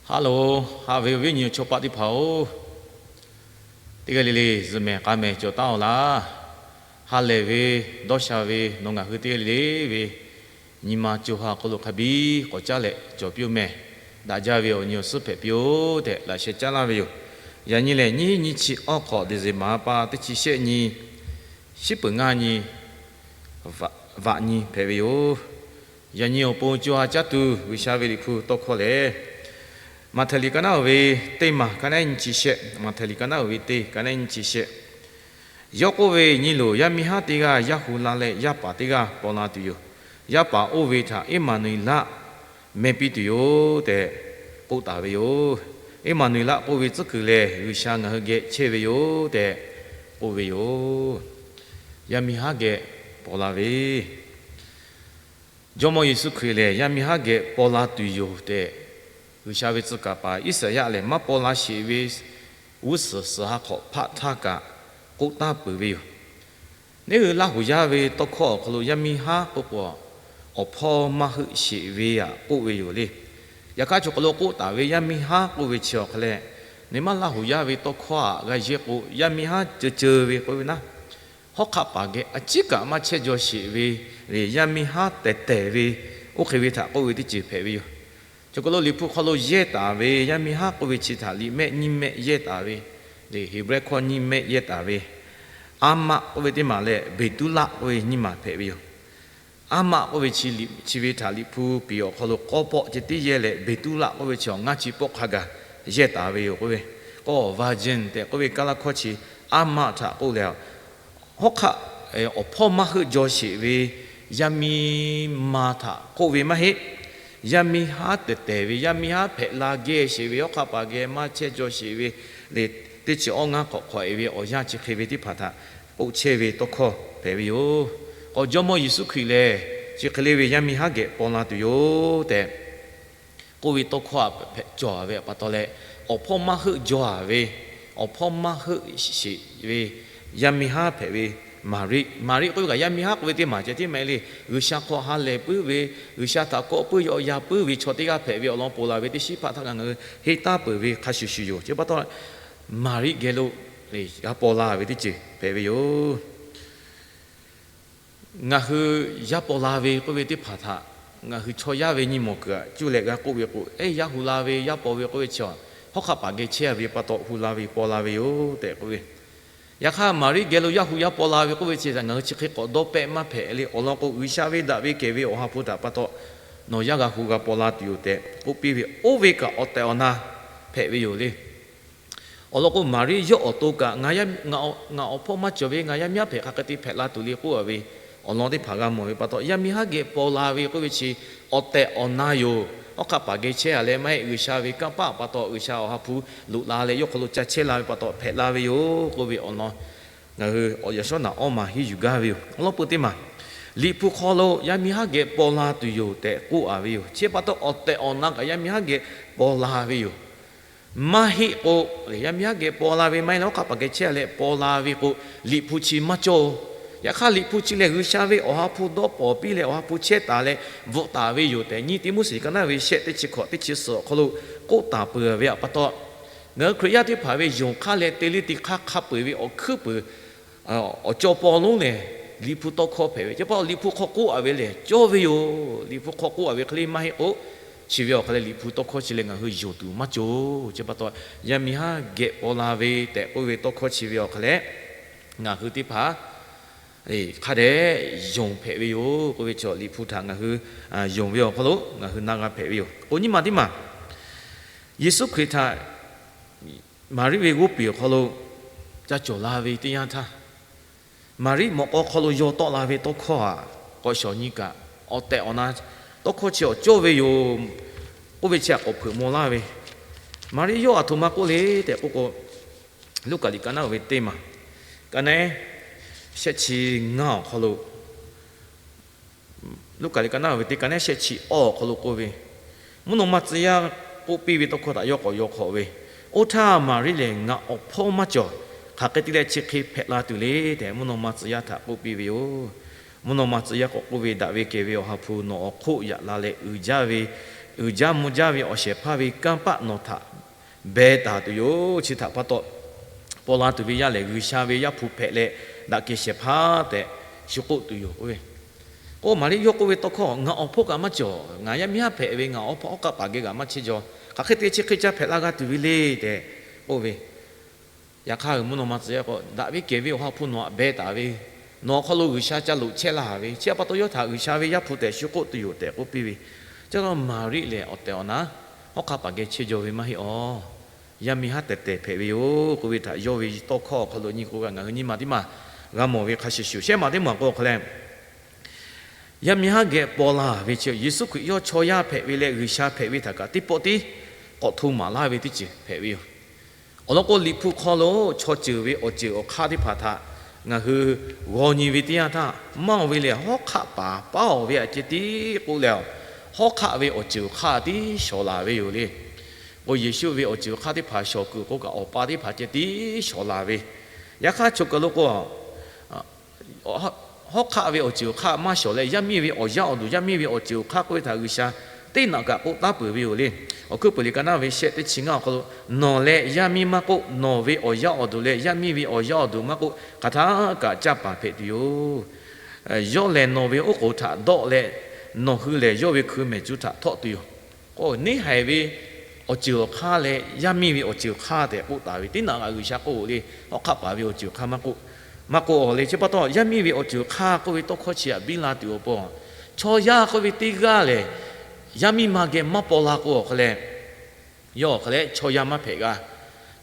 Haˉ loˬ, haꞈ ve awˬ viˉ awˬ nyi chaw paˆ teˇ hpaˍ-oˬ, teˇ g'aˇ le le zuhꞈ mehˍ k'a mehˍ cawˬ taˉ-oˬ laˇ. Ha lehˬ ve, dawˇ sha ve, nawˬ ngaˬ hui teˇ g'aˇ le le ve nyi ma co ha awˬ hk'aw lo hk'a biˇ k'awꞈ caˉ leh cawˬ piˇ-oˬ mehˍ. Daꞈ jaˇ ve awˬ nyi awˬ suhˉ hpehꞈ piˇ-oˆ tehꞈ laꞈ sheh caˉ laˇ ve yoˬ. Yaꞈ nyi lehˬ, nyiˇ hinˉ nyiˇ chi awˇ hk'awꞈ December pa teˇ chi shehˆ nyi, shiˉ peuˬ ngaˇ nyi, vaꞈ nyi hpehꞈ ve yoˬ. Yaꞈ nyi awˬ pon co ha caˉ tuˬ G'uiˬsha ve Liꞈ hpu tawˇ hkawˇ lehˬ, Maꞈhtehˍ liꞈ ka naˉ uiˍ ve teˇ maˬ ka naˉ nyiˇ chi shehˆ, Maꞈhtehˍ liꞈ ka naˉ uiˍ ve teˇ ka naˉ nyiˇ chi shehˆ. Yawˇ k'oˆ ve, Nyi loˬ, yaˇ miˇ haˉ teˇ g'aˇ yaˇ hu la leh yaˇ paˍ teˇ g'aˇ paw la tuˬ yoˬ. Yaˇ paˍ oˇ ve htaꞈ Eˇmaˍnuˍeˍlaˆ meh piˇ tuˬ yoˬ tehꞈ k'oˆ taˍ ve yoˬ. Eˇmaˍnuˍeˍlaˆ k'oˆ ve tcuhˉ kuiˬ lehˬ, G'uiˬsha ngaˬ hui geh chehˇ ve yoˬ tehꞈ k'oˆ ve yoˬ. Yaˇ miˇ haˉ geh paw la ve Jawˇmawˇ Yeˍsuˆ Hkriꞈ lehˬ, yaˇ miˇ haˉ geh paw la tuˬ yoˬ tehꞈ, G'uiˬsha ve tcuh kaˍ paˍ Iˉsaˍyaˆ lehˬ, maˇ paw la sheˍ ve g'uˇ suhˍ suhˍ ha hk'awꞈ hpaˆ htaˇ kaꞈ k'oˆ taˍ peuˬ ve yoˬ. Neˇ hui Laˇ huˍ yaˇ ve tawˇ hkawˇ awˬ hk'aw lo yaˇ miˇ haˉ k'oˆ k'o, awˬ hpawˇ maˇ heuˆ sheˍ ve aꞈ k'oˆ ve yoˬ le. Yaꞈ hk'aˇ, chaw hk'aw lo k'oˆ taˍ ve yaˇ miˇ haˉ k'oˆ ve chi awˬ hk'a lehˬ, neˇ maˇ Laˇ huˍ yaˇ ve tawˇ hkawˇ aꞈ g'a yehˇ k'o, yaˇ miˇ haˉ ceuˬ ceuˬ ve k'oˆ ve naˉ, hawˉ hk'aˆ paˍ geh a ciˉ kaꞈ maˇ chehˇ jaw sheˍ ve, yaˇ miˇ haˉ tehˬ tehˬ ve, oˇ hk'e ve htaꞈ k'oˆ ve teˇ ceuˬ hpehꞈ ve yoˬ. Chaw hk'aw lo Liꞈ hpu hk'aw lo yehˇ taˍ ve yaˇ miˇ haˉ k'oˆ ve chi htaꞈ liꞈ mehˆ nyiˇ mehˆ yehˇ taˍ ve, Heˍbrehˇ hkawˇ nyiˇ mehˆ yehˇ taˍ ve, Aˉmaˆ k'oˆ ve teˇ maˬ leh Beˍtuˇlaˆ k'oˆ ve nyiˇ maˬ hpehꞈ ve yoˬ. Aˉmaˆ k'oˆ ve chi ve htaꞈ Liꞈ hpu piˍ awˬ hk'aw lo k'awˇ pawˆ ceh tiˉ yehˇ leh, Beˍtuˇlaˆ k'oˆ ve chi awˬ ngaˇ chi pawˆ hk'a gaˬ yehˇ taˍ ve yoˬ k'oˆ ve, k'awˇ virgin tehꞈ k'oˆ ve Kaˇlaˇ hkawˇ chi Aˉmaˆ htaꞈ k'oˆ leh, hawˉ hk'aˆ awˬ hpawˇ maˇ heuˆ jaw sheˍ ve yaˇ miˇ ma htaꞈ k'oˆ ve maˇ heˆ. Yaˇ miˇ haˉ tehˬ tehˬ ve, yaˇ miˇ haˉ hpehꞈ la geh sheˍ ve, hawˉ hk'aˆ paˍ geh maˇ chehˇ jaw sheˍ ve le, teˇ chi awˇ ngaˇ hk'awꞈ hk'awꞈ e ve awˬ yanˇ chi hk'e ve teˇ hpaˍ htaꞈ k'oˆ chehˇ ve tawˇ hkawˇ hpehꞈ ve yoˬ. K'o, Jawˇmawˇ Yeˍsuˆ Hkriꞈ lehˬ, chi hk'e le ve yaˇ miˇ haˉ geh paw la tuˬ yoˬ tehꞈ k'oˆ ve tawˇ hkawˇ aꞈ hpehꞈ cawˬ ve pa taw leh, awˬ hpawˇ maˇ heuˆ jaw ve, awˬ hpawˇ maˇ heuˆ sheˍ ve yaˇ miˇ haˉ hpehꞈ ve Maˍriˆ. Maˍriˆ k'oˆ ve kaꞈ yaˇ miˇ haˉ k'oˆ ve teˇ maˬ ceh tiˉ mehˍ le. G'uiˬsha hk'aw ha lehˬ puiˉ ve, G'uiˬsha htaꞈ kawˆ puiˉ yaw ya puiˉ ve chaw teˇ g'aˇ hpehꞈ ve awˬ lawn ponˬ laˬ ve teˇ shiˉ hpaˆ htaˇ ngaˬ hui henˇ taˍ peuˬ ve hk'a shuˍ shuˍ yoˬ. Chi pa taw, Maˍriˆ geh lo g'a paw la ve teˇ ceuˬ hpehꞈ ve yoˬ. Ngaˬ hui yaˇ paw la ve k'oˆ ve teˇ hpaˍ htaꞈ ngaˬ hui chaw yaˇ ve nyi mawˬ kuiˬ aꞈ cuˇ leh g'a k'oˆ ve k'o, Eˇ, yaˇ hu la ve, yaˇ paw ve k'oˆ ve chi, hawˉ hk'aˆ paˍ geh chehˇ ve pa taw hu la ve paw la ve yoˬ tehꞈ k'oˆ ve. Yaꞈ hk'aˇ, Maˍriˆ geh lo yaˇ hu yaˇ paw la ve k'oˆ ve chi htaꞈ ngaˬ hui chi hk'e k'awꞈ dawˇ pehˆ maˇ hpehꞈ le. Awˬ lawn k'o, G'uiˬsha ve daꞈ ve kehˬ ve Awˬ ha hpu htaꞈ pa taw nawˬ yaˇ g'a hu g'a paw la tuˬ yoˬ tehꞈ k'oˆ piˇ ve, oˇ ve kaꞈ awˬ tehˬ awˬ na hpehꞈ ve yoˬ le. Awˬ lawn k'o, Maˍriˆ yawˇ awˬ to kaꞈ, ngaˬ awˬ hpawˇ maˇ cawˬ ve, ngaˬ yaˇ miˇ haˉ hpehꞈ hk'a hk'e te hpehꞈ la tuˬ le k'oˆ a ve awˬ lawn teˇ hpaˍ g'a mawˬ ve pa taw, yaˇ miˇ haˉ geh paw la ve k'oˆ ve chi awˬ tehˬ awˬ na yoˬ. Hawˉ hk'aˆ paˍ geh chehˇ a leh maˇ heˆ, G'uiˬsha ve kanˇ paˆ pa taw, G'uiˬsha Awˬ ha hpu loꞈ la leh yawˇ hk'aw lo ca chehˇ la ve pa taw hpehꞈ la ve yoˬ k'oˆ ve awˬ lawn ngaˬ hui awˬ yaꞈ shawˉ naꞈ awˇ maˬ henˇ yuˬ gaˇ ve yoˬ. Awˬ lawn peu teˇ maˬ, Liꞈ hpu hk'aw lo yaˇ miˇ haˉ geh paw la tuˬ yoˬ tehꞈ k'oˆ a ve yoˬ. Chi pa taw, awˬ tehˬ awˬ na kaꞈ yaˇ miˇ haˉ geh paw la ve yoˬ. Maˇ heˆ k'o, yaˇ miˇ haˉ geh paw la ve maˇ heˆ leh hawˉ hk'aˆ paˍ geh chehˇ a leh paw la ve k'o, Liꞈ hpu chi maˇ cawˇ. Yaꞈ hk'aˇ, Liꞈ hpu chi lehˬ, G'uiˬsha ve Awˬ ha hpu dawˇ pawˍ piˇ leh Awˬ ha hpu chehˇ taˍ leh bvuhꞈ taˍ ve yoˬ tehꞈ, nyiˇ Tiˆmoˉseˍ ka naˉ ve shehˆ teˇ chi hkawꞈ teˇ chi suhˍ awˬ hk'aw lo k'oˆ taˍ peuˬ ve pa taw, ngaˬ hui Hkriꞈ yaˇ teˇ hpaˍ ve yonˍ hk'aˇ leh te liˇ te hk'aˇ hk'a peu-eˬ ve awˬ hkuiˉ puiˍ awˬ cawˇ paw lonˉ lehˬ, Liꞈ hpu tawˇ hkawˇ hpehꞈ ve. Chi pa taw, Liꞈ hpu hk'aw k'oˆ a ve lehˬ cawˇ ve yoˬ. Liꞈ hpu hk'aw k'oˆ a ve hk'e le maˇ heˆ k'o, chi ve awˬ hk'a leh Liꞈ hpu tawˇ hkawˇ chi leh ngaˬ hui yonˍ tuˬ maˇ cawˬ. Chi pa taw, yaˇ miˇ haˉ geh paw la ve tehꞈ k'oˆ ve tawˇ hkawˇ chi ve awˬ hk'a leh ngaˬ hui teˇ hpaˍ hk'a dehꞈ yonˍ hpehꞈ ve yoˬ k'oˆ ve chaw, Liꞈ hpu htaꞈ ngaˬ hui yonˍ ve awˬ hk'aw lo ngaˬ hui na g'a hpehꞈ ve yoˬ. K'o, nyiˇ maˬ teˇ maˬ, Yeˍsuˆ Hkriꞈ htaꞈ Maˍriˆ ve g'oˇ piˍ awˬ hk'aw lo ca cawˬ la ve teˇ yanˇ htaˇ, Maˍriˆ mawꞈ k'aw hk'aw lo yaw tawˆ la ve tawˇ hkawˇ aꞈ k'awꞈ shawˍ nyi kaꞈ, awˬ tehˬ awˬ na tawˇ hkawˇ chi awˬ cawˇ ve yoˬ k'oˆ ve chi aꞈ k'awꞈ hpeuꞈ maw laˇ ve. Maˍriˆ yawˇ aˬ htoꞈ ma k'oˆ le tehꞈ k'oˆ k'o, Luˉkaꞈ liꞈ ka naˉ ve teˇ maˬ, ka naˉ shehˆ chi ngaˇ awˬ hk'aw lo Luˉkaꞈ liꞈ ka naˉ ve teˇ ka naˉ shehˆ chi awˇ awˬ hk'aw lo k'oˆ ve, mvuhˇ naw ma tcuh yaˇ k'oˆ piˇ ve tawˇ hkawˇ htaꞈ yawˇ k'awꞈ yaw hk'awꞈ ve, Oˇ htaˇ Maˍriˆ lehˬ ngaˬ awˬ hpawˇ maˇ cawˬ. Hk'aˬ hk'e te leh chi hk'e hpehꞈ la tuˬ le tehꞈ, mvuhˇ naw ma tcuh yaˇ htaꞈ k'oˆ piˇ ve yoˬ. Mvuhˇ naw ma tcuh yaˇ k'awꞈ k'oˆ ve, Daꞈ ve kehˬ ve Awˬ ha hpu, nawˬ awˬ hk'oˆ yaꞈ la leh uiˍ jaˇ ve uiˍ jaˇ mvuh jaˇ ve awˬ shehˍ hpaˇ ve kanˇ paˆ nawˬ htaꞈ beh taˍ tuˬ yoˬ. Chi htaꞈ pa taw, paw la tuˬ ve yaˇ lehˬ, G'uiˬsha ve Yaˇ hpu hpehꞈ leh, daꞈ kehˬ shehˍ hpaˇ tehꞈ shu k'oˆ tuˬ yoˬ k'oˆ ve. K'o, Maˍriˆ yawˇ k'oˆ ve tawˇ hkawˇ, Ngaˬ awˬ hpawˇ kaꞈ maˇ cawˬ, ngaˬ yaˇ miˇ haˉ hpehꞈ ve, ngaˬ awˬ hpawˇ hawˉ hk'aˆ paˍ geh kaꞈ maˇ chehˇ jaw, hk'aˬ hk'e te chi hk'e ca hpehꞈ la g'a tuˬ ve le tehꞈ k'oˆ ve. Yaꞈ hk'aˇ, mvuhˇ naw ma tcuh yaˇ k'o, Daꞈ ve kehˬ ve Awˬ ha hpu nawˬ htaꞈ beh taˍ ve, nawˬ awˬ hk'aw lo G'uiˬsha ca loꞈ chehˇ laˇ ve, chi htaꞈ pa taw yawˇ htaꞈ G'uiˬsha ve Yaˇ hpu tehꞈ shu k'oˆ tuˬ yoˬ tehꞈ k'oˆ piˇ ve. Chi pa taw Maˍriˆ lehˬ, awˬ tehˬ awˬ na hawˉ hk'aˆ paˍ geh chehˇ jaw ve maˇ heˆ awˬ, yaˇ miˇ haˉ tehˬ tehˬ hpehꞈ ve yoˬ k'oˆ ve htaꞈ yawˇ ve tawˇ hkawˇ awˬ hk'aw lo nyi k'o kaꞈ, ngaˬ hui nyi ma teˇ maˬ g'a mawˬ ve hk'a shuˍ shuˍ, shehˉ maˬ teˇ maˬ k'o awˬ hk'aw leh, yaˇ miˇ haˉ geh paw la ve chi, Yeˍsuˆ Hkriꞈ yawˇ chaw yaˇ hpehꞈ ve leh G'uiˬsha hpehꞈ ve htaꞈ kaꞈ teˇ pawˆ tiˉ k'awꞈ hto maˍ laˇ ve teˇ ceuˬ hpehꞈ ve yoˬ. Awˬ lawn k'o, Liꞈ hpu hk'aw lo chaw ceuˬ ve awˬ ceuˬ awˬ hk'aˇ teˇ hpaˍ htaꞈ ngaˬ hui g'aw nyi ve teˇ yanˇ htaˇ, maˇ oˬ ve lehˬ, hawˉ hk'aˆ paˍ paˉ awˬ ve aꞈ ceh tiˉ k'oˆ leh, hawˉ hk'aˆ ve awˬ ceuˬ awˬ hk'aˇ tiˉ shawˍ laˬ ve yoˬ le. K'o, Yeˍsuˆ ve awˬ ceuˬ awˬ hk'aˇ teˇ hpaˍ shawˍ kuiˬ k'o kaꞈ, awˬ pa teˇ hpaˍ ceh tiˉ shawˍ laˬ ve. Yaꞈ hk'aˇ, choˬ kaˬ lo k'o, hawˉ hk'aˆ ve awˬ ceuˬ awˬ hk'aˇ maˇ shawˍ leh, yaˇ miˇ ve awˬ yaˇ awˬ duˬ, yaˇ miˇ ve awˬ ceuˬ awˬ hk'aˇ k'oˆ ve htaꞈ G'uiˬsha teˇ naꞈ kaꞈ k'oˆ taˉ peuˬ ve yoˬ le. Awˬ hkuiˉ puiˍ liꞈ ka naˇ ve shehˆ teˇ chi ngaˇ awˬ hk'aw lo, Nawˬ leh yaˇ miˇ maˇ k'oˆ, nawˬ ve awˬ yaˇ awˬ duˬ leh yaˇ miˇ ve awˬ yaˇ awˬ duˬ maˇ k'oˆ, hk'aˬ htaˇ kaꞈ canˇ paˍ hpehꞈ tuˬ yoˬ. Yawˇ lehˬ nawˬ ve oˉ k'oˍ htaꞈ dawˆ leh, nawˬ hui lehˬ yawˇ ve hkui mehˍ cuˇ htaꞈ htawˆ tuˬ yoˬ. K'o, neˇ haiˬ ve awˬ ceuˬ awˬ hk'aˇ leh yaˇ miˇ ve awˬ ceuˬ awˬ hk'aˇ tehꞈ k'oˆ taˍ ve, teˇ naꞈ kaꞈ G'uiˬsha k'oˆ le, hawˉ hk'aˆ paˍ ve awˬ ceuˬ awˬ hk'aˇ maˇ k'oˆ, maˇ k'oˆ awˬ le. Chi pa taw, yaˇ miˇ ve awˬ ceuˬ awˬ hk'aˇ k'oˆ ve tawˇ hkawˇ chi htaꞈ biˇ la tuˬ awˬ pon, chaw yaˇ k'oˆ ve teˇ g'aˇ lehˬ, yaˇ miˇ ma geh maˇ paw la k'o awˬ hk'aw leh, yawˇ awˬ hk'aw leh chaw yaˇ maˇ hpehꞈ g'a.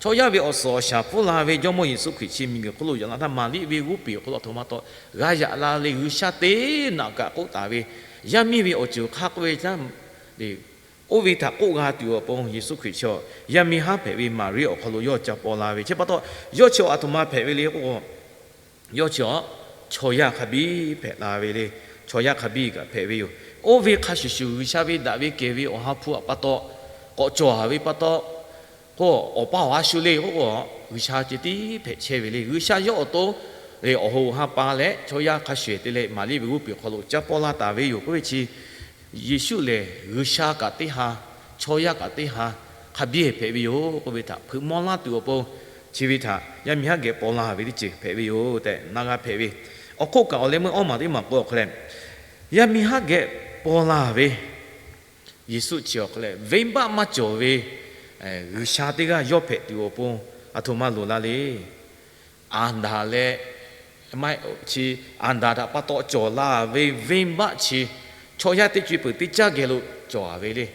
Chaw yaˇ ve awˬ suhˍ awˬ shaˍ pfuhˇ la ve Jawˇmawˇ Yeˍsuˆ Hkriꞈ chi miˬguiˬ hk'oˆ lo yaꞈ la htaˇ, Maˍriˆ ve g'oˇ peˬ awˬ hk'aw lo aˬ htoꞈ ma taw g'a yaꞈ la le. G'uiˬsha teˇ naꞈ kaꞈ k'oˆ taˍ ve, yaˇ miˇ ve awˬ ceuˬ awˬ hk'aˇ k'oˆ ve htaˇ, oˇ ve htaꞈ k'oˆ g'a tuˬ awˬ pon Yeˍsuˆ Hkriꞈ chi yaˇ miˇ haˉ hpehꞈ ve Maˍriˆ awˬ hk'aw lo yawˇ ca paw la ve. Chi pa taw, yawˇ chi aˬ htoꞈ ma hpehꞈ ve le k'o, yawˇ chi chaw yaˇ hk'a biˇ hpehꞈ la ve le. Chaw yaˇ hk'a biˇ kaꞈ hpehꞈ ve yoˬ. Oˇ ve hk'a shuˍ shuˍ, G'uiˬsha ve daꞈ ve kehˬ ve Awˬ ha hpu htaꞈ pa taw k'awꞈ cawˬ ve pa taw, k'o, awˬ pa awˬ ha shu le k'o, G'uiˬsha ceh tiˉ hpehꞈ chehˇ ve le. G'uiˬsha yawˇ awˬ to lehˬ, awˬ hoꞈ awˬ ha pa leh chaw yaˇ hk'a shuˍ te leh Maˍriˆ ve g'oˇ peˬ awˬ hk'aw lo ca paw la taˍ ve yoˬ k'oˆ ve chi, Yeˍsuˆ lehˬ G'uiˬsha kaꞈ teˇ ha, chaw yaˇ kaꞈ teˇ ha, hk'a biˇ hpehꞈ ve yoˬ k'oˆ ve htaꞈ hpeuꞈ maw laˇ tuˬ awˬ pon, chi ve htaꞈ yaˇ miˇ haˉ geh paw la ve teˇ ceuˬ hpehꞈ ve yoˬ tehꞈ na g'a hpehꞈ ve. Awˬ hk'oˆ kaꞈ awˬ leh meuˇ awˇ maˬ teˇ maˬ k'o awˬ hk'aw leh, yaˇ miˇ haˉ geh paw la ve Yeˍsuˆ chi awˬ hk'aw leh, venˇbaˆ maˇ cawˬ ve G'uiˬsha teˇ g'aˇ yawˇ hpehꞈ tuˬ awˬ pon aˬ htoꞈ ma loˍ la le. Aˍdanˍ leh, maˇ heˆ, chi Aˍdanˍ htaꞈ pa taw cawˬ la ve venˇbaˆ chi, chaw yaˇ teˇ co e peuˬ teˇ caˉ geh lo cawˬ ve le.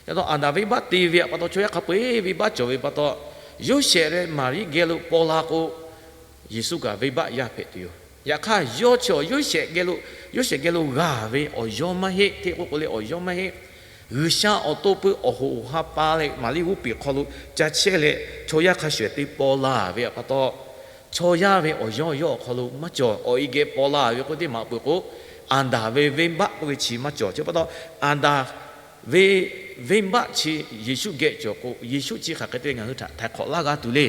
Ca taw Aˍdanˍ venˇbaˆ te ve htaꞈ pa taw chaw yaˇ hk'a peu-eˬ venˇbaˆ cawˬ ve pa taw, Yoˇsehꞈ leh Maˍriˆ geh lo paw la k'o, Yeˍsuˆ kaꞈ venˇbaˆ yaˇ hpehꞈ tuˬ yoˬ. Yaꞈ hk'aˇ, yawˇ chi awˬ Yoˇsehꞈ geh lo, Yoˇsehꞈ geh lo g'aˬ ve awˬ yawˇ maˇ heˆ. Hteˇ k'oˆ k'o leh awˬ yawˇ maˇ heˆ. G'uiˬsha awˬ to pui awˬ hoꞈ awˬ ha pa leh Maˍriˆ g'oˇ peˬ hk'aw lo ca chehˇ leh, chaw yaˇ hk'a shuˍ te paw la ve htaꞈ pa taw, chaw yaˇ ve awˬ yawˇ yawˇ awˬ hk'aw lo maˇ cawˬ. Awˬ e geh paw la ve k'oˆ teˇ maˬ peuˬ k'o, Aˍdanˍ ve venˇbaˆ k'oˆ ve chi maˇ cawˬ. Chi pa taw, Aˍdanˍ ve venˇbaˆ chi Yeˍsuˆ geh cawˬ k'o, Yeˍsuˆ chi hk'aˬ hk'e te ngaˬ hui htaꞈ htaiˍ hk'awꞈ laˇ g'a tuˬ le.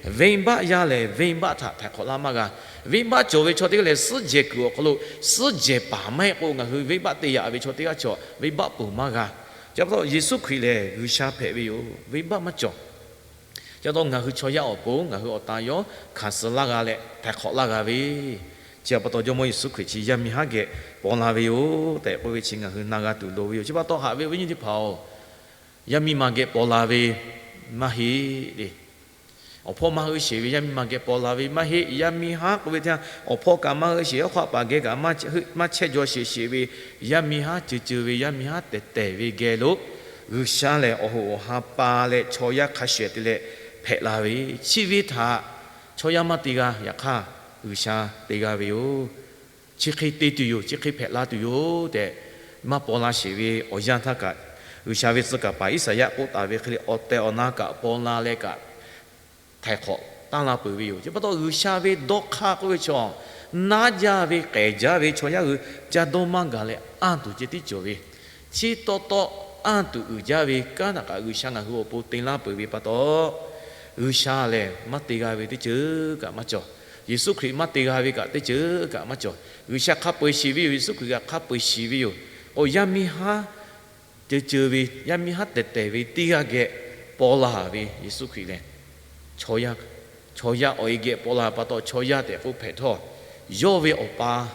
Venˇbaˆ yaˇ lehˬ venˇbaˆ htaꞈ htaiˍ hk'awꞈ laˇ maˇ g'a. Venˇbaˆ cawˬ ve chaw teˇ g'aˇ lehˬ, suhˉ jehˬ kuiˬ awˬ hk'aw lo suhˉ jehˬ paˍ maˇ heˆ k'o, ngaˬ hui venˇbaˆ te yaꞈ ve chaw teˇ g'aˇ cawˬ venˇbaˆ ponˬ maˇ g'a. Chi pa taw Yeˍsuˆ Hkriꞈ lehˬ G'uiˬsha hpehꞈ ve yoˬ. Venˇbaˆ maˇ cawˬ. Chi pa taw ngaˬ hui chaw yaˇ awˬ pon ngaˬ hui awˬ tan yawˇ hkanˍ suh laˇ g'a leh htaiˍ hk'awꞈ laˇ g'a ve, chi pa taw Jawˇmawˇ Yeˍsuˆ Hkriꞈ chi yaˇ miˇ haˉ geh paw la ve yoˬ tehꞈ k'oˆ ve chi ngaˬ hui na g'a tuˬ loˍ ve yoˬ. Chi pa taw haꞈ ve awˬ viˉ nyi teˇ hpaˍ-oˬ, yaˇ miˇ ma geh paw la ve maˇ heˆ le. Awˬ hpawˇ maˇ heuˆ sheˍ ve yaˇ miˇ ma geh paw la ve maˇ heˆ. Yaˇ miˇ haˉ k'oˆ ve htaˇ, awˬ hpawˇ kaꞈ maˇ heuˆ sheˍ, hawˉ hk'aˆ paˍ geh kaꞈ maˇ chehˇ jaw sheˍ sheˍ ve yaˇ miˇ haˉ ceuˬ ceuˬ ve yaˇ miˇ haˉ tehˬ tehˬ ve geh lo, G'uiˬsha lehˬ awˬ hoꞈ awˬ ha pa leh chaw yaˇ hk'a shuˍ te leh hpehꞈ la ve, chi ve htaꞈ chaw yaˇ maˇ te g'a. Yaꞈ hk'aˇ, G'uiˬsha te g'a ve yoˬ. Chi hk'e te tuˬ yoˬ, chi hk'e hpehꞈ la tuˬ yoˬ tehꞈ maˇ paw la sheˍ ve awˬ yanˇ htaˇ kaꞈ, G'uiˬsha ve tcuh kaˍ paˍ Iˉsaˍyaˆ k'oˆ taˍ ve hk'e le, awˬ tehˬ awˬ na kaꞈ paw la leh kaꞈ htaiˍ hk'awꞈ taˇ la peuˬ ve yoˬ. Chi pa taw G'uiˬsha ve dawˇ hk'aˇ k'oˆ ve chaw, naˉ jaˇ ve k'ehˬ jaˇ ve chaw yaˇ hui ca dawˇ maˇ gaˬ leh anˇ tuˬ ceh tiˉ cawˬ ve, chi taw taw anˇ tuˬ uiˍ jaˇ ve kanˉ htaꞈ kaꞈ G'uiˬsha ngaˬ hui awˬ pon te laˇ peuˬ ve pa taw, G'uiˬsha lehˬ maˇ te g'a ve teˇ ceuˬ kaꞈ maˇ cawˬ. Yeˍsuˆ Hkriꞈ maˇ te g'a ve kaꞈ teˇ ceuˬ kaꞈ maˇ cawˬ. G'uiˬsha hk'a peu-eˬ shiˍ ve yoˬ. Yeˍsuˆ Hkriꞈ kaꞈ hk'a peu-eˬ shiˍ ve yoˬ. K'o yaˇ miˇ haˉ ceuˬ ceuˬ ve yaˇ miˇ haˉ tehˬ tehˬ ve teˇ g'aˇ geh paw la ve Yeˍsuˆ Hkriꞈ lehˬ, chaw yaˇ awˬ e geh paw la pa taw chaw yaˇ tehꞈ k'oˆ hpehꞈ htawˇ, yawˇ ve Awˬ pa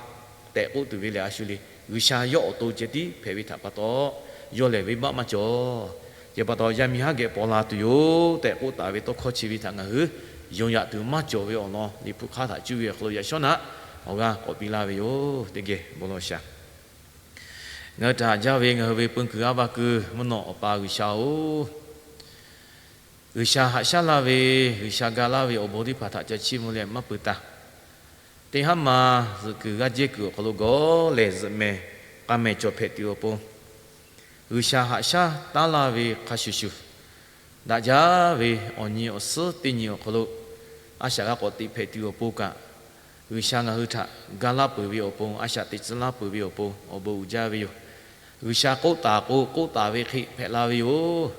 tehꞈ k'oˆ tuˬ ve lehˬ, a shu le, G'uiˬsha yawˇ awˬ to ceh tiˉ hpehꞈ ve htaꞈ pa taw, yawˇ lehˬ venˇbaˆ maˇ cawˬ. Chi pa taw, yaˇ miˇ haˉ geh paw la tuˬ yoˬ tehꞈ k'oˆ taˍ ve tawˇ hkawˇ chi ve htaꞈ ngaˬ hui yonˍ yaꞈ tuˬ maˇ cawˬ ve awˬ lawn, Liꞈ hpu hk'aˇ htaꞈ cuˇ ve awˬ hk'aw lo yaꞈ shawˉ naꞈ awˬ g'aˇ k'awꞈ piˇ laˇ ve yoˬ. Teˇ geh bon lawˬ shaˍ. Ngaˬ hui htaꞈ haꞈ jaˇ ve ngaˬ hui ve peun kuiˬ g'aˇ va kuiˬ mvuhˇ naw Awˬ pa G'uiˬsha-oˬ, G'uiˬsha haꞈ shaˉ laˇ ve, G'uiˬsha ga laˇ ve awˬ bon teˇ hpaˍ htaꞈ ca chiˇ mvuh leh maˇ peuˬ taˍ. Teˇ haˉ ma zuhꞈ kuiˬ g'aˇ jehˇ kuiˬ awˬ hk'aw lo gawˬ lehˬ zuhꞈ mehˍ k'a mehˍ cawˬ hpehꞈ tuˬ awˬ pon, G'uiˬsha haꞈ shaˉ taˉ laˇ ve hk'a shuˍ shuˍ, daꞈ jaˇ ve awˬ nyi awˬ suhˉ teˇ nyi awˬ hk'aw lo a shaꞈ g'a k'awꞈ teꞈ hpehꞈ tuˬ awˬ pon kaꞈ, G'uiˬsha ngaˬ hui htaꞈ ga laˇ peuˬ ve awˬ pon, a shaꞈ teꞈ tcuh laˇ peuˬ ve awˬ pon awˬ bon uiˍ jaˇ ve yoˬ. G'uiˬsha k'oˆ taˍ k'o, k'oˆ taˍ ve hk'e hpehꞈ la ve yoˬ.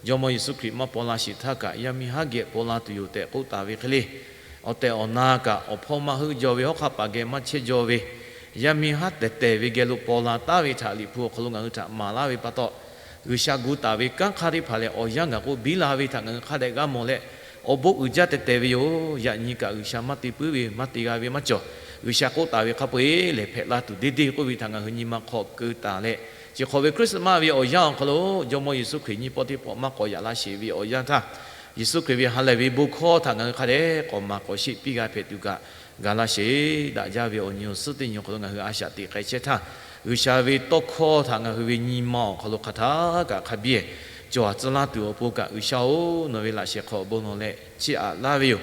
Jawˇmawˇ Yeˍsuˆ Hkriꞈ maˇ paw la sheˍ htaˇ kaꞈ, yaˇ miˇ haˉ geh paw la tuˬ yoˬ tehꞈ k'oˆ taˍ ve hk'e le, awˬ tehˬ awˬ na kaꞈ awˬ hpawˇ maˇ heuˆ jaw ve, hawˉ hk'aˆ paˍ geh maˇ chehˇ jaw ve, yaˇ miˇ haˉ tehˬ tehˬ ve geh lo paw la taˉ ve htaꞈ Liꞈ hpu awˬ hk'aw lo ngaˬ hui htaꞈ maˍ laˇ ve pa taw, G'uiˬsha gu taˍ ve kanˉ hk'aˇ teˇ hpaˍ lehˬ, awˬ yanˇ ngaˬ k'oˆ biˇ la ve htaꞈ ngaˬ hui hk'a dehꞈ g'a mawˬ leh, awˬ bon uiˍ jaˇ tehˬ tehˬ ve yoˬ. Yaꞈ nyi kaꞈ G'uiˬsha maˇ te puiˉ ve, maˇ te g'a ve maˇ cawˬ. G'uiˬsha k'oˆ taˍ ve hk'a peu-eˬ lehˬ hpehꞈ la tuˬ deˇ deˇ k'oˆ ve htaꞈ ngaˬ hui nyi ma hk'aw keu taˍ leh, chi hk'awꞈ ve Christmas ve awˬ yanˇ awˬ hk'aw lo Jawˇmawˇ Yeˍsuˆ Hkriꞈ nyiˇ pawˆ teˇ pawˆ maˇ k'awꞈ yaꞈ laˇ sheˍ ve awˬ yanˇ htaˇ, Yeˍsuˆ Hkriꞈ ve ha lehˬ ve bon hkawˇ htaꞈ ngaˬ hui hk'a dehꞈ k'awꞈ maˍ k'awꞈ sheˆ piˇ g'a hpehꞈ tuˬ kaꞈ ga laˇ sheˍ. Daꞈ jaˇ ve awˬ nyi awˬ suhˉ teˇ nyi awˬ hk'aw lo ngaˬ hui a shaꞈ teꞈ k'ai chehˇ htaˇ, G'uiˬsha ve tawˇ hkawˇ htaꞈ ngaˬ hui ve nyi ma awˬ hk'aw lo hk'aˬ htaˇ kaꞈ hk'a biˇ cawˬ tcuh laˇ tuˬ awˬ pon kaꞈ, G'uiˬsha-oˬ, nawˬ ve laꞈ shehˍ hk'aw awˬ bon lawˬ leh chiˇ aꞈ laˇ ve yoˬ.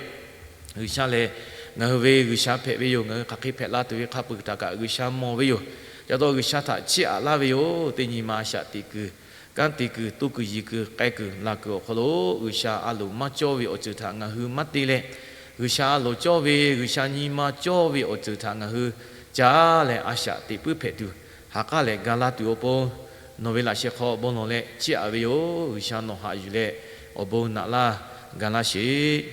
G'uiˬsha lehˬ, ngaˬ hui ve G'uiˬsha hpehꞈ ve yoˬ. Ngaˬ hui hk'aˬ hk'e hpehꞈ la tuˬ ve hk'a peu-eˬ htaꞈ kaꞈ G'uiˬsha mawˬ ve yoˬ. Ca taw G'uiˬsha htaꞈ chiˇ aꞈ laˇ ve yoˬ. Teˇ nyi ma a shaꞈ teꞈ kuiˬ, kanˉ te kuiˬ, toˇ kuiˬ, yiˍ kuiˬ, k'ai kuiˬ, laˬ kuiˬ awˬ hk'aw lo G'uiˬsha a loˍ maˇ cawˇ ve awˬ ceuˬ htaꞈ ngaˬ hui maˇ te leh, G'uiˬsha a loˍ cawˇ ve, G'uiˬsha nyi ma cawˇ ve awˬ ceuˬ htaꞈ ngaˬ hui caˇ leh a shaꞈ teꞈ puiˉ hpehꞈ tuˬ, ha k'aˉ leh ga laˇ tuˬ awˬ pon, nawˬ ve laꞈ shehˍ hk'aw awˬ bon lawˬ leh chiˇ aꞈ ve yoˬ. G'uiˬsha nawˬ haꞈ yuˬ leh awˬ bon naꞈ laˇ ga laˇ sheˍ.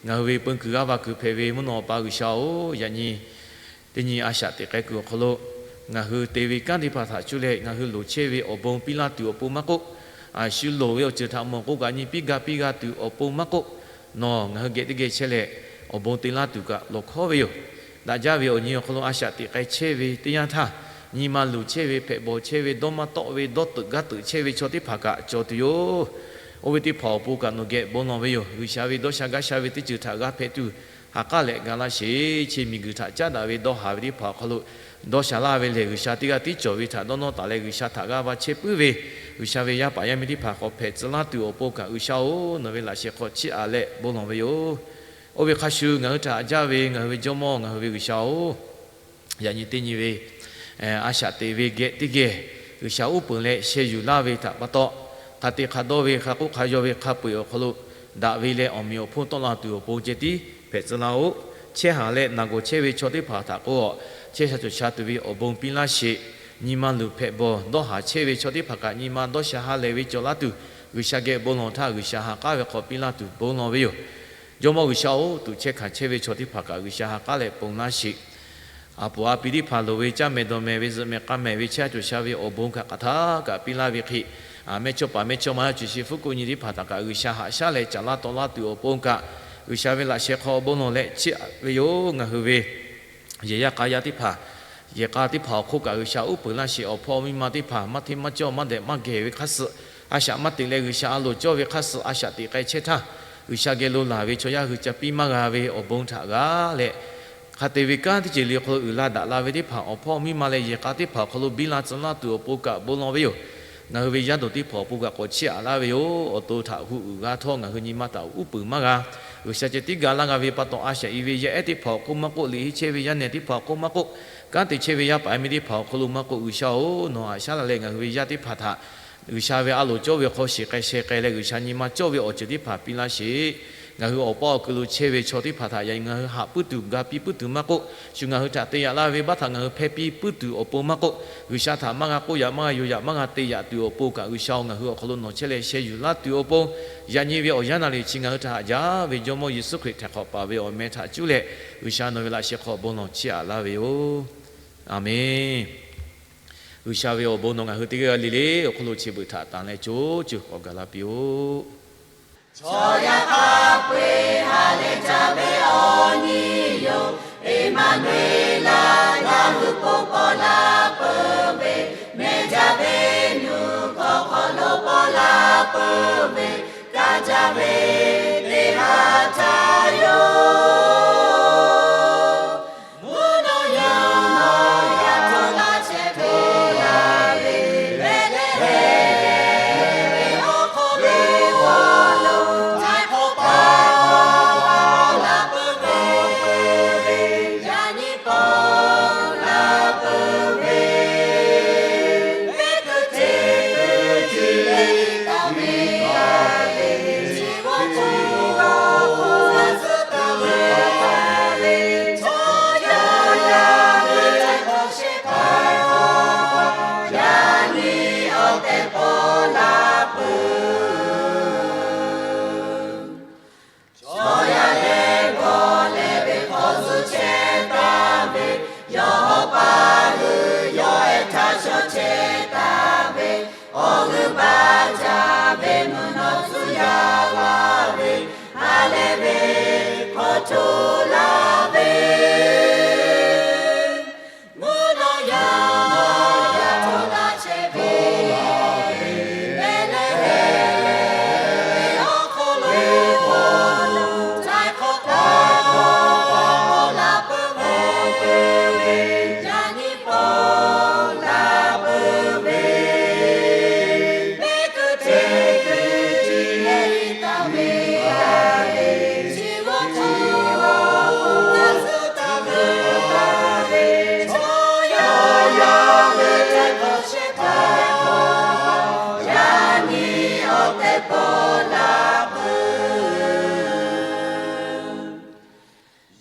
Ngaˬ hui ve peun kuiˬ g'aˇ va kuiˬ hpehꞈ ve mvuhˇ naw Awˬ pa G'uiˬsha-oˬ, yaꞈ nyi teˇ nyi a shaꞈ teꞈ k'ai kuiˬ awˬ hk'aw lo ngaˬ hui te ve kanˉ teˇ hpaˍ htaꞈ cuˇ leh ngaˬ hui loˍ chehˇ ve awˬ bon piˇ laˇ tuˬ awˬ pon maˇ k'oˆ, a shu loˍ ve awˬ ceuˬ htaꞈ mawˬ k'o kaꞈ nyi piˇ ga piˇ g'a tuˬ awˬ pon maˇ k'oˆ, nawˬ ngaˬ hui geh teˇ geh chehˇ leh awˬ bon te laˇ tuˬ kaꞈ lawˬ hkawˉ ve yoˬ. Daꞈ jaˇ ve awˬ nyi awˬ hk'aw lo a shaꞈ teꞈ k'ai chehˇ ve teˇ yanˇ htaˇ, nyi ma luˬ chehˇ ve, hpehꞈ bawˬ chehˇ ve, dawˇ maˇ tawˆ ve, dawˇ teuꞈ gaˇ teuꞈ chehˇ ve chaw teˇ hpaˍ kaꞈ cawˬ tuˬ yoˬ. Oˇ ve teˇ hpaˍ awˬ pon kaꞈ nawˬ geh bon lawˬ ve yoˬ. G'uiˬsha ve dawˇ sha gaˇ sha ve teˇ ceuˬ htaꞈ g'a hpehꞈ tuˬ, ha k'aˉ leh ga laˇ sheˍ. Chi miˬguiˬ htaꞈ caˉ daꞈ ve dawˇ haˍ ve teˇ hpaˍ awˬ hk'aw lo dawˇ sha laˇ ve lehˬ, G'uiˬsha teˇ g'aˇ tiˉ cawˬ ve htaꞈ dawˇ nawˇ taˍ leh, G'uiˬsha htaꞈ g'a va chehˇ puiˉ ve, G'uiˬsha ve yaˇ paˍ yaˇ miˇ teˇ hpaˍ k'awꞈ hpehꞈ tcuh laˇ tuˬ awˬ pon kaꞈ, G'uiˬsha-oˬ, nawˬ ve laꞈ shehˍ hk'aw chiˇ aꞈ leh bon lawˬ ve yoˬ. Oˇ ve hk'a shuˍ, ngaˬ hui htaꞈ haꞈ jaˇ ve ngaˬ hui ve Jawˇmawˇ, ngaˬ hui ve G'uiˬsha-oˬ, yaꞈ nyi teˇ nyi ve a shaꞈ teꞈ ve geh teˇ geh G'uiˬsha uˉ peunˍ leh sheh yuˬ laˇ ve htaꞈ pa taw, hk'a te hk'a dawˇ ve, hk'a k'oˆ hk'a yaw ve hk'a peu-eˬ awˬ hk'aw lo daꞈ ve leh awˬ meꞈ awˬ hponˇ tawˆ la tuˬ awˬ pon ceh tiˉ hpehꞈ tcuh laˇ-oˆ. Chehˇ haˍ leh naˬ gawˬ chehˇ ve chaw teˇ hpaˍ htaꞈ k'o, chehˇ sha cawˬ sha tuˬ ve awˬ bon piˇ laˇ sheˍ. Nyi ma luˬ hpehꞈ bawˬ dawˇ haˍ chehˇ ve chaw teˇ hpaˍ kaꞈ nyi ma dawˇ sha ha lehˬ ve cawˬ laˇ tuˬ, G'uiˬsha geh bon lawˬ htaˇ, G'uiˬsha ha k'aˉ ve hk'aw piˇ laˇ tuˬ bon lawˬ ve yoˬ. Jawˇmawˇ G'uiˬsha-oˬ, tuꞈ chehˇ hkanˍ chehˇ ve chaw teˇ hpaˍ kaꞈ G'uiˬsha ha k'aˉ leh ponˬ laˇ sheˍ. A poˍ a piˍ teˇ hpaˍ loˍ ve caˇ mehˍ dawˬ mehˍ ve zuhꞈ mehˍ k'a mehˍ ve chehˇ sha cawˬ sha ve awˬ bon kaꞈ hk'aˬ htaˇ kaꞈ piˇ laˇ ve hk'e, mehˇchawˇ paˍ mehˇchawˇma cuˬ shi fuˉ k'oˆ nyi teˇ hpaˍ htaꞈ kaꞈ G'uiˬsha haꞈ shaˉ leh caˍ laˇ taw laˇ tuˬ awˬ pon kaꞈ, G'uiˬsha ve laꞈ sheh hk'aw awˬ bon lawˬ leh chiˇ aꞈ ve yoˬ. Ngaˬ hui ve yehˬ yaˇ k'a yaˇ teˇ hpaˍ, yehˬ k'a teˇ hpaˍ awˬ hk'oˆ kaꞈ G'uiˬsha uˉ peunˍ laˇ sheˍ. Awˬ hpawˇ miˇ ma teˇ hpaˍ maˇ hteˇ maˇ cawˇ maˇ dehꞈ maˇ gehˬ ve hk'aˇ suh, a shaꞈ maˇ teꞈ leh G'uiˬsha a loˍ cawˇ ve hk'aˇ suh a shaꞈ teꞈ k'ai chehˇ htaˇ, G'uiˬsha geh lo laˬ ve chaw yaˇ hui ca piˇ maˇ g'a ve awˬ bon htaꞈ g'a leh, hk'a te ve kanˉ teˇ ceuˬ le awˬ hk'aw lo uiˍ la daꞈ la ve teˇ hpaˍ awˬ hpawˇ miˇ ma leh yehˬ k'a teˇ hpaˍ awˬ hk'aw lo biˇ la tcuh laˇ tuˬ awˬ pon kaꞈ bon lawˬ ve yoˬ. Ngaˬ hui ve yaˇ dawˬ teˇ hpaˍ awˬ pon kaꞈ k'awꞈ chiˇ aꞈ laˇ ve yoˬ. Awˬ to htaꞈ hu uiˍ g'a htawˇ ngaˬ hui nyi ma htaꞈ uˉ peunˍ maˇ g'a. G'uiˬsha ceh tiˉ ga laˇ g'a ve pa taw, a shaꞈ i ve yaˇ ehˉ teˇ hpaˍ awˬ hk'oˆ maˇ k'oˆ, liꞈ henˇ chehˇ ve yaˇ nehˬ teˇ hpaˍ awˬ hk'oˆ maˇ k'oˆ, kanˉ te chehˇ ve yaˇ paˍ yaˇ miˇ teˇ hpaˍ awˬ hk'aw lo maˇ k'oˆ, G'uiˬsha-oˬ, nawˬ haꞈ shaˉ la leh ngaˬ hui ve yaˇ teˇ hpaˍ htaꞈ G'uiˬsha ve a loˍ cawˇ ve hk'aw shiˍ k'ai sheh k'ai leh, G'uiˬsha nyi ma cawˇ ve awˬ ceuˬ teˇ hpaˍ piˇ laˇ sheˍ. Ngaˬ hui awˬ paˇ awˬ kui lo chehˇ ve chaw teˇ hpaˍ htaꞈ yaꞈ ngaˬ hui haꞈ puiˉ tuˬ, ga piˇ puiˉ tuˬ maˇ k'oˆ, shu ngaˬ hui htaꞈ te yaꞈ laˇ ve baˆ htaꞈ ngaˬ hui hpehˇ piˇ puiˉ tuˬ awˬ pon maˇ k'oˆ, G'uiˬsha htaꞈ maˇ g'a k'oˆ yaꞈ maˇ g'a yuˬ yaꞈ maˇ g'a te yaꞈ tuˬ awˬ pon kaꞈ, G'uiˬsha-oˬ, ngaˬ hui awˬ hk'aw lo nawˬ chehˇ leh sheh yuˬ laˇ tuˬ awˬ pon, yaꞈ nyi ve awˬ yanˇ naˍ riˍ chi ngaˬ hui htaꞈ haꞈ jaˇ ve Jawˇmawˇ Yeˍsuˆ Hkriꞈ htaiˍ hk'awꞈ paˍ ve awˬ meh htaꞈ cuˉ leh, G'uiˬsha nawˬ ve laꞈ sheh hk'aw bon lawˬ chiˇ aꞈ laˇ ve yoˬ. Aˬmenˍ. G'uiˬsha ve awˬ bon nawˬ ngaˬ hui teˇ g'aˇ le le awˬ hk'oˆ lo chi beuꞈ htaꞈ tanˍ leh co ceuˬ k'awꞈ gaˬ la piˇ-oˆ. Chaw yaˇ hk'a peu-eˬ ha lehˬ jaˇ ve awˬ nyi yoˬ. Eˍmaˍnuˍeˍlaˆ, ngaˬ hui po paw la peuˬ ve, mehˬ jaˇ ve nuˇ hk'awꞈ hk'aw lo paw la peuˬ ve, kaˇ jaˇ ve teˇ ha htaˇ yoˬ. Mvuhˇ naw yaˇ, yaˇ htaꞈ laˇ chehˇ ve, Behˍlehˍhehnˍ ve awˬ hk'aw lo, htaiˍ hk'awꞈ paˍ paw la peuˬ ve, yaꞈ nyi paw la peuˬ ve, teˇ hkui teˇ hkui tiˉ leh taˍ ve yaˇ ve, chi g'awˇ hto g'awˇ hk'aw zuhˆ taˍ ve, chaw yaˇ ve htaiˍ hk'awꞈ shehˍ hpaˇ yaꞈ nyi awˬ tehˬ paw la peuˬ. Chaw yaˇ leh gawˬ leh ve hk'aw zuhˆ chehˇ taˍ ve, yawˇ hawˉ paˇ hui yawˇ ehˉ htaꞈ shawˍ chehˇ taˍ ve, awˬ g'euˆ baˆ jaˇ ve mvuhˇ naw tcuh yaˇ laˇ ve, ha lehˬ ve hk'aw hto laˇ ve, mvuhˇ naw yaˇ, yaˇ htaꞈ laˇ chehˇ ve, Behˍlehˍhehnˍ ve awˬ hk'aw lo, htaiˍ hk'awꞈ paˍ paw la peuˬ ve, yaꞈ nyi paw la peuˬ ve, teˇ hkui teˇ hkui tiˉ leh taˍ ve, chi g'awˇ hto g'awˇ hk'aw zuhˆ taˍ ve, chaw yaˇ ve htaiˍ hk'awꞈ shehˍ hpaˇ yaꞈ nyi awˬ tehˬ paw la peuˬ.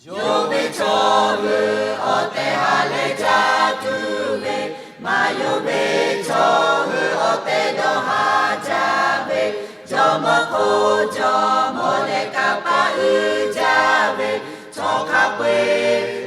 Yonˍ ve chaw hui awˬ tehˬ ha lehˬ jaˇ tuˬ ve, maˇ yonˍ ve chaw hui awˬ tehˬ dawˇ haˍ jaˇ ve, jawˇmawˇ hk'oˆ jawˇmawˇ leh kanˇ paˆ uiˍ jaˇ ve, chaw hk'a peu-eˬ